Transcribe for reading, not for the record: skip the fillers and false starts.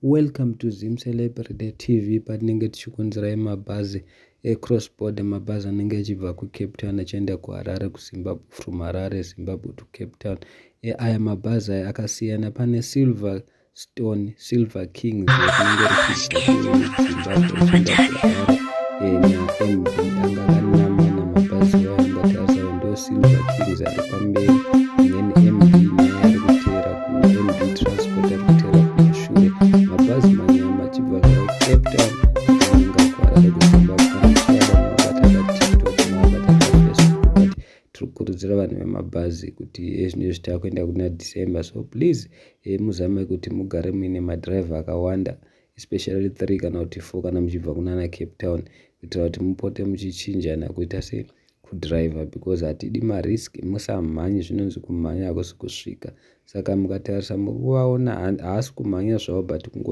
Welcome to Zim Celebrity TV, patinenge tichikunzirai mabhazi ecross border, mabhazi anenge achibva kuCape Town achienda kuHarare, kuZimbabwe, from Harare, Zimbabwe to Cape Town. Aya mabhazi aya akasiyana. Pane Silver Stone, Silver Kings rinenge richibva kuZimbabwe richienda kuHarare, naMB anga akanama namabhazi ayo. Angatarisa, ndo Silver Kings ari pamberi, then MB naye ari kuteera, kuMB Transport ari kuteera kumashure. Mabhazi manyama achibva kuCape Town akananga kuHarare, kuZimbabwe. Kana muchivada, munovabata paTikTok, munovabata paFacebook. But tiri kukurudzira vanhu vemabhazi kuti ezvinezvi taakuenda kuna December, so please muzame kuti mugare muine madhiraivha akawanda, especially 3 kana kuti 4 kana muchibva kunana Cape Town, kuitira kuti mupote muchichinjana kuita sekudhiraivha, because hatidi marisk. Musamhanye, zvinonzi kumhanya hakusi kusvika. Saka mukatarisa, muri kuvaona, haasi kumhanya zvavo, but kungo